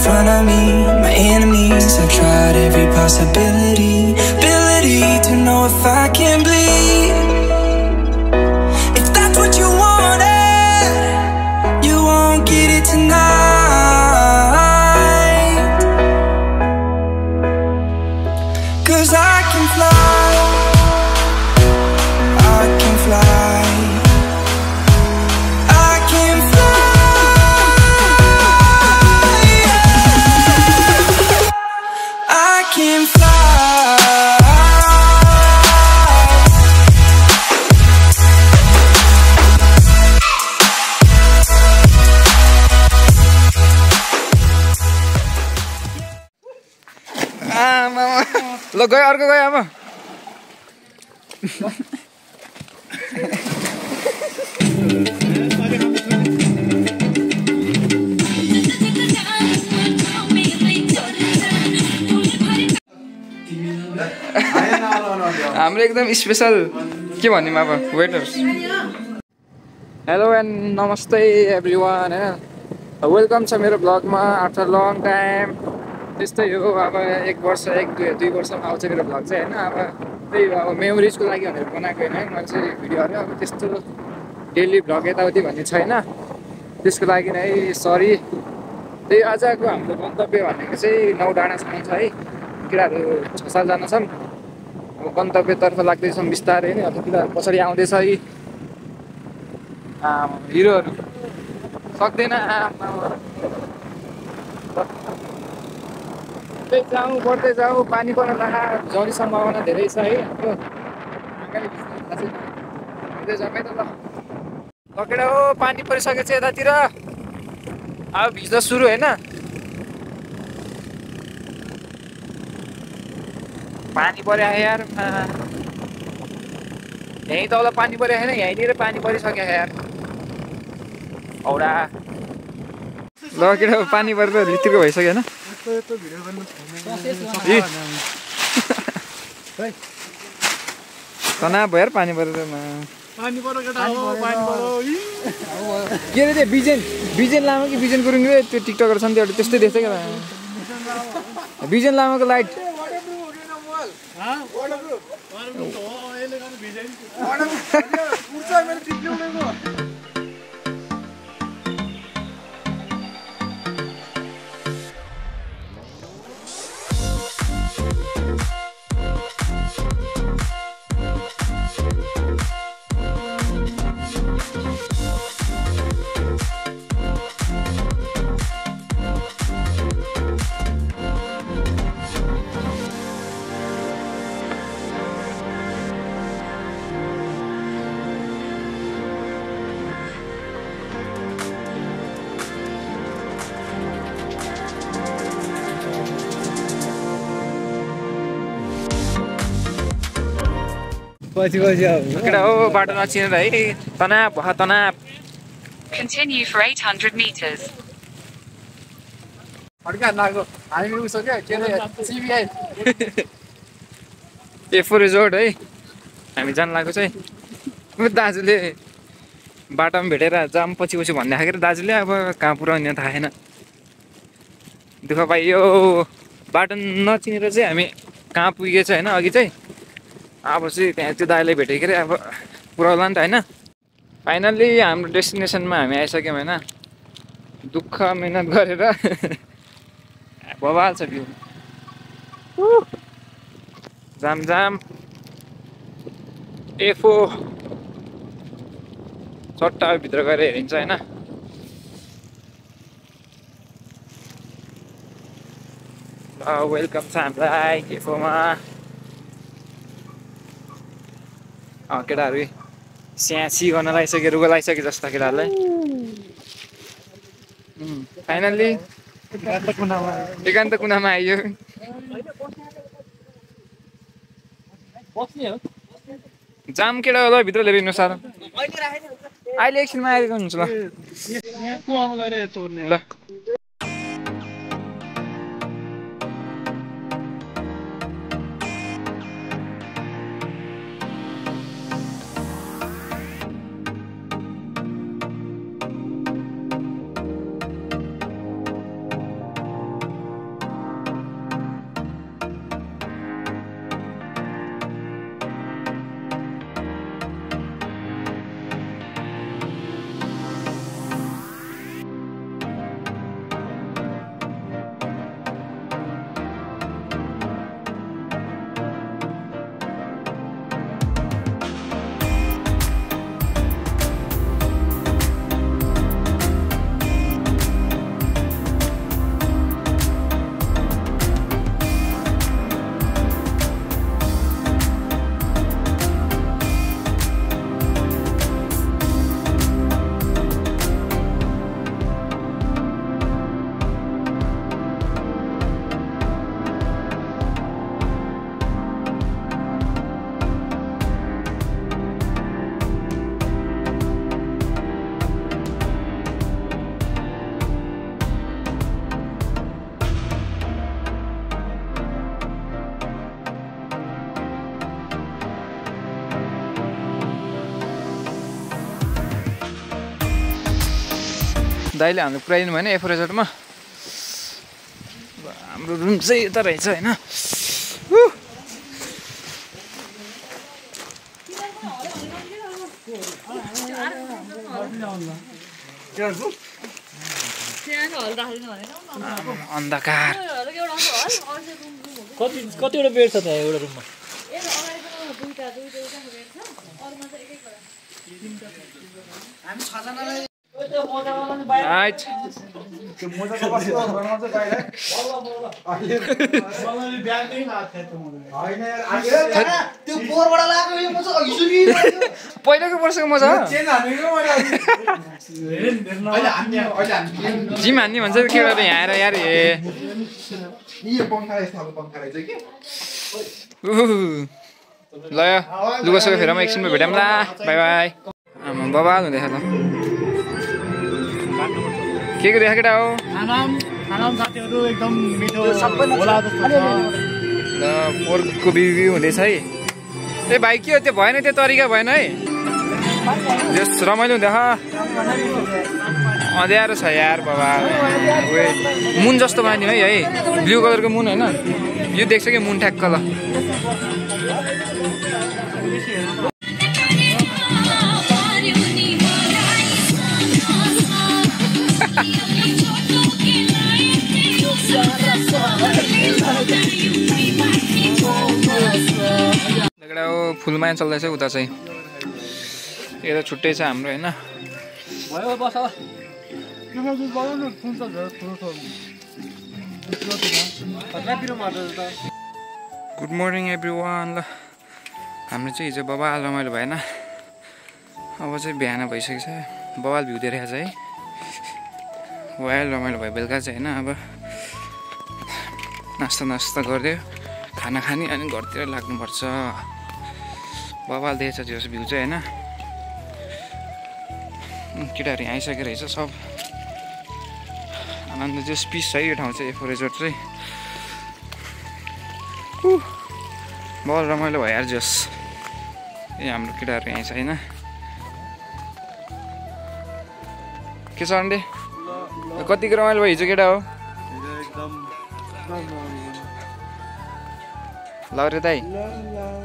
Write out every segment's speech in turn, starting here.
front of me, my enemies. I've tried every possibility, ability to know if I can bleed. If that's what you wanted, you won't get it tonight. 'Cause I can fly, I can fly, I can fly, yeah. I can fly. ल गयो अर्को गयो अब हाम्रो एकदम special के भन्ने अब वेटर्स हेलो एन्ड नमस्ते एभ्रिवान हैन वेलकम छ मेरो ब्लगमा आफ्टर लङ टाइम त्यस्तै हो अब 1 वर्ष 1-2 वर्षमा आउँछ मेरो ब्लग चाहिँ हैन अब त्यही अब मेमोरिजको लागि भनेर बनाएको हैन मैले चाहिँ भिडियोहरु अब त्यस्तो डेली ब्लग यताउति भन्ने छैन त्यसको लागि नै सरी त्यही आजको हाम्रो गन्तव्य भनेको चाहिँ नौडाँडासम्म छ है केटाहरु 6-7 जना छन् अब गन्तव्यतर्फ लाग्दैछौँ बिस्तारै नै अब केटाहरु पछाडी आउँदैछ है हिरोहरु सक्दैन बढ्दै जाऊ पानी पर्न लाग्दा झरी सम्भावना धेरै छ है हाम्रो आँखाले भिज्दै जम्मै त ल केटा हो पानी परिसकेछ यतातिर अब भिज्न सुरु हैन पानी पर्यो यार यही तल पानी पर्यो हैन यहीँनिर पानी परिसक्यो यार औडा ल केटा पानी पर्दा लितिरको भइसक्यो हैन तनाव भयो यार पानी परेर के अरे त्यो बिजेन लामा कि बिजेन गुरुङ रे त्यो टिकटकहरु छन् त्यो त्यस्तै देख्छ क्या बिजेन लामाको लाइट केटा हो बाटो नचिनेर है तनाव तनाव Continue for 800 meters. A4 resort है हामी जान लाग्यो चाहिँ दाजुले बाटोमा भेटेर जाम पछि भन्दै खाएर दाजुले अब कहाँ पुऱ्याउने थाहा छैन दुःख पाइयो बाटो नचिनेर चाहिँ हामी कहाँ पुगेछ हैन अघि चाहिँ अब चाहिँ त्यहाँ त्यो दाइले भेटेको अब पुऱ्याउला नि त हैन फाइनल्ली हाम्रो डेस्टिनेसनमा हामी आइसक्यौँ हैन दुःख मेहनत गरेर बवाल छ भ्यू जाम जाम एफो चट्टा भित्र गएर हेरिन्छ हैन वेलकम छ हामीलाई एफोमा केटाहरु स्यासी गर्न लागिसक्यो रुगा लागिसक्यो जस्तो केटाहरुलाई फाइनल्ली एकान्त कुनामा आइयो जाम केटा होला भित्र लिएर हिँड्नु साह्रो अहिले एकछिनमा आइरहेको हुन्छ ल दाइले हामीले पुऱ्याइदिनु भएन एफोर रिजोर्टमा हाम्रो रुम चाहिँ यता रहेछ होइन अन्धकार कतिवटा बेड छ त एउटा रुममा पहिलाको वर्षको मजा जिम हान्ने भन्छ केटाले यहाँ आएर यार ल लुगासुगा फेरमा एकछिनमा भेटौँला बाई बाई बबाल हुँदैछ ल के को देखा केटा हो साथीहरू एकदम मिठो होला जस्तो छ ल पोर्कको बिउ हुँदैछ है ए भाइ के हो त्यो भएन त्यो तरिका भएन है जस रमाइलो हुँदैछ अँध्यारो छ यार बाबा मुन जस्तो बनाइदिउँ है ब्लू कलरको मुन होइन यो देख्छ कि मुन ठ्याक्क ल फुलमाया चल्दैछ उता चाहिँ यता छुट्टै छ हाम्रो होइन गुड मर्निङ एभ्रिवान ल हाम्रो चाहिँ हिजो बबाल रमाइलो भएन अब चाहिँ बिहान भइसकेको छ बबाल भ्यू दिइरहेको छ है वाइल रमाइलो भयो बेलुका चाहिँ होइन अब नास्ता गरिदियो खाना खाने अनि घरतिर लाग्नुपर्छ बबाल देखेछ त्यो भ्यू चाहिँ होइन केटाहरू आइसकेको रहेछ सब आनन्द जस पिस छ यो ठाउँ चाहिँ एफोर रिजोर्ट चाहिँ बल रमाइलो भयो यार जस ए हाम्रो केटाहरू यहाँ छ होइन के छ अन्डे कतिको रमाइलो भयो हिजो केटा हो ल रे दाइ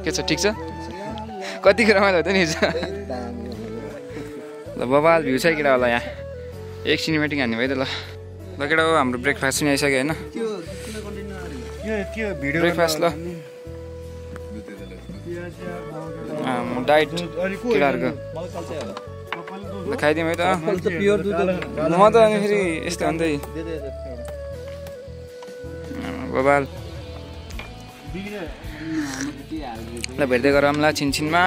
के छ ठिक छ कतिको रमाइलो भयो त नि हिजो ल बबाल भ्यू छ केटा होला यहाँ एक सिनेमेटिक हान्ने भयो त ल ल केटा हो हाम्रो ब्रेकफास्ट पनि आइसक्यो होइन ब्रेकफास्ट ल डाइट केटाहरूको ल खाइदिउँ है त म त अनि फेरि यस्तो भन्दै बबाल ल भेट्दै गरौँला छिनछिनमा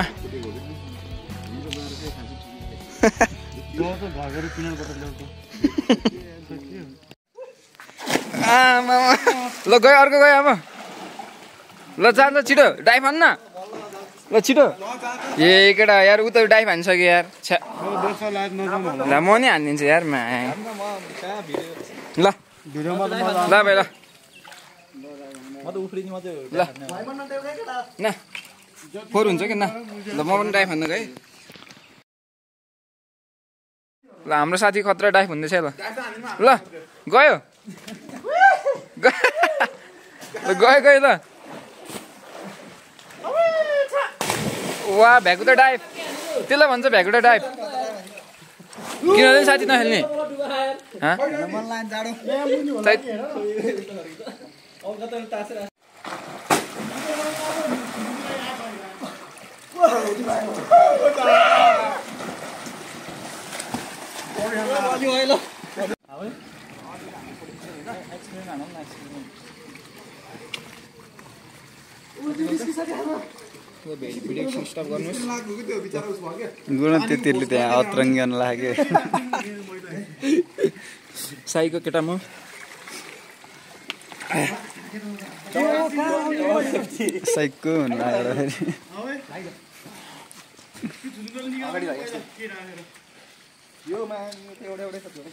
ल गयो अर्को गयो अब ल जा ल छिटो डाइभ हान्न ल छिटो ए केटा यार उता डाइभ हानिसक्यो यार छ्या ल म नि हानिदिन्छु यार मा ल ल भाइ ल ल न फोर हुन्छ कि न ल म पनि डाइभ हान्नु है ल हाम्रो साथी खतरा डाइभ हुँदैछ ल ल गयो गयो ल वा भ्याकुटा डाइभ त्यसलाई भन्छ भ्याकुटा डाइभ किन साथी नखेल्ने गुण त्यतिले त्यहाँ अत्रङ्गन लाग्यो साईको केटा म साइको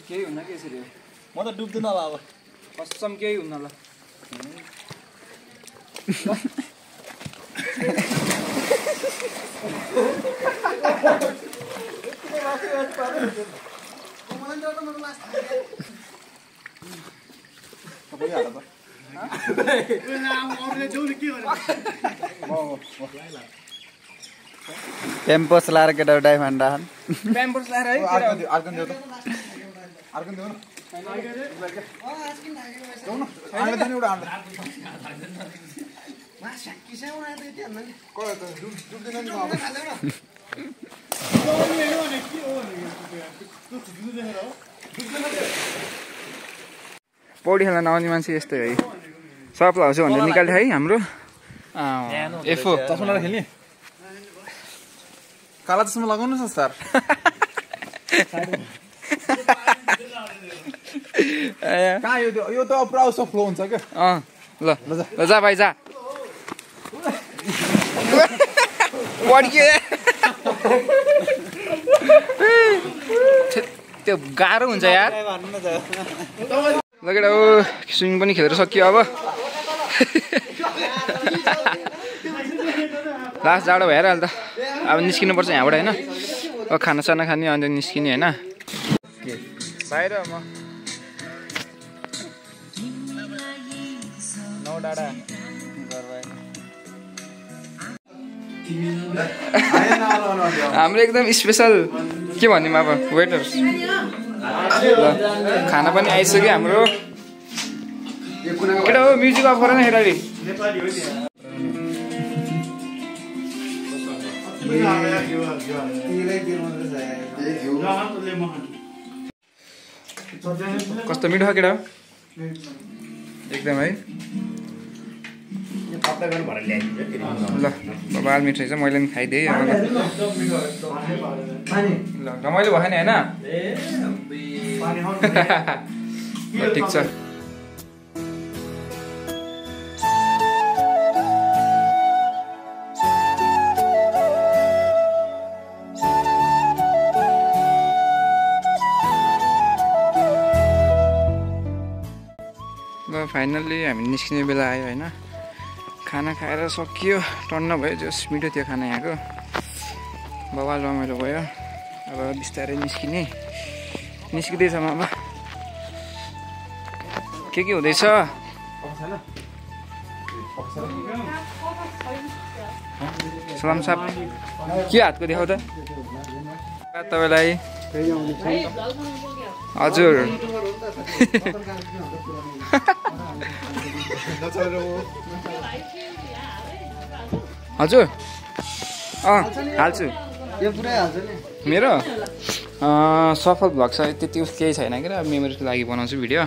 केही हुन्न कि यसरी म त डुब्दैन अब कसम केही हुन्न ल टेम्पोस लाएर केटा डाइफान राखन प्याम्पर्स लाएर है अर्कन देऊ त अर्कन देऊ न आले त नि एउटा आले मा सक्की से उना त त्यहाँ न कोइ त दुख्दैन नि पौडी खेल्न नआउने मान्छे यस्तै है सबलाई हाउस भनेर निकाल्यो है हाम्रो एफओ चस्मा लगाएर खेल्ने काला चस्मा लगाउनु छ सर कहाँ यो त पुरा उसो फ्लो हुन्छ क्या ल जा भाइ जा पड्कियो त्यो गाह्रो हुन्छ यार लगेर स्विमिङ पनि खेलेर सकियो अब लास्ट जाडो भएर अहिले त अब निस्किनुपर्छ यहाँबाट होइन अब खानासाना खाने अन्त निस्किने होइन बाहिर म नौ डाँडा हाम्रो एकदम स्पेसल के भन्ने अब वेटर्स खाना पनि आइसक्यो हाम्रो केटा हो म्युजिक अफ गर न खेलाडी कस्तो मिठो केटा हो एकदम है ल बाल मिठो रहेछ मैले पनि खाइदिएँ ल रमाइलो भयो नि होइन ल ठिक छ ल फाइनल्ली हामी निस्किने बेला आयो होइन खाना खाएर सकियो टन्न भयो जस मिठो थियो खाना यहाँको बवाल रमाइलो भयो अब बिस्तारै निस्किँदैछ अब के हुँदैछ सलाम साहब के हातको देखाउ त तपाईँलाई हजुर हजुर हाल्छु यो पुरै हाल्छ नि मेरो सफल भ्लग छ त्यति केही छैन कि मेमोरीको लागि बनाउँछु भिडियो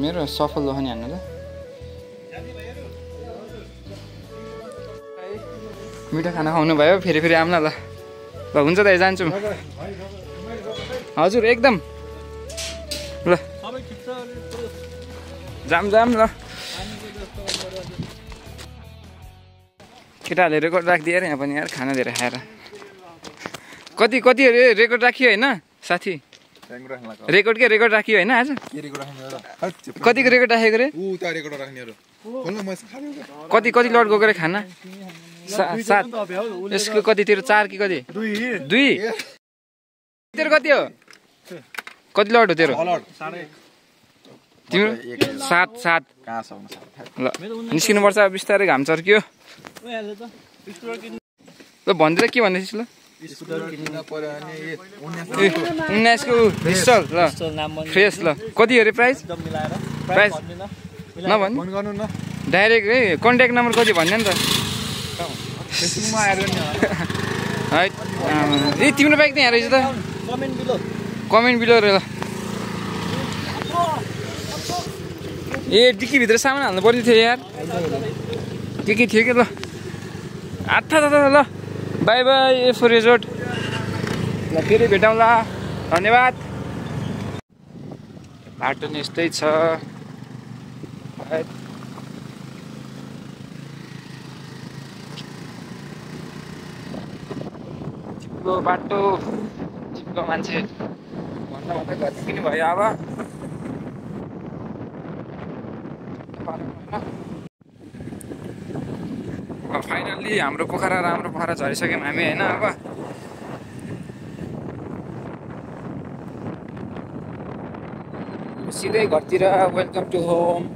मेरो सफल भयो नि हान्नु ल मिठो खाना खुवाउनु भयो फेरि आउँ न ल ल हुन्छ त जान्छु हजुर एकदम ल जाम ल केटाहरूले रेकर्ड राखिदिएर यहाँ पनि यार खाना धेरै खाएर कति रेकर्ड राखियो होइन साथी रेकर्ड राखियो होइन आज कतिको रेकर्ड राखेको रे कति लड गएको रे खाना 7 यसको कतितिर 4 कि कति 2 तेरो कति हो कति लड हो तेरो तिम्रो 7 ल निस्किनुपर्छ बिस्तारै घाम चर्कियो ल भन्दै के भन्दैछ ल 19 को पिस्टल ल फ्रेस ल कति हो रे प्राइस नभन् डाइरेक्ट है कन्ट्याक्ट नम्बर कति भन्ने नि त है ए तिम्रो बाइक त यहाँ रहेछ त कमेन्ट बिलो र ल ए डिक्कीभित्र सामान हाल्नु पर्ने थियो यार के थियो कि ल आत्था ल बाई एफओ रिजोर्ट ल फेरि भेटौँला धन्यवाद बाटो नि यस्तै छ चिप्लो बाटो चिप्लो मान्छे भन्दा घर पनि भयो अब फाइनल्ली हाम्रो राम्रो पोखरा झरिसक्यौँ हामी होइन अब सिधै घरतिर वेलकम टु होम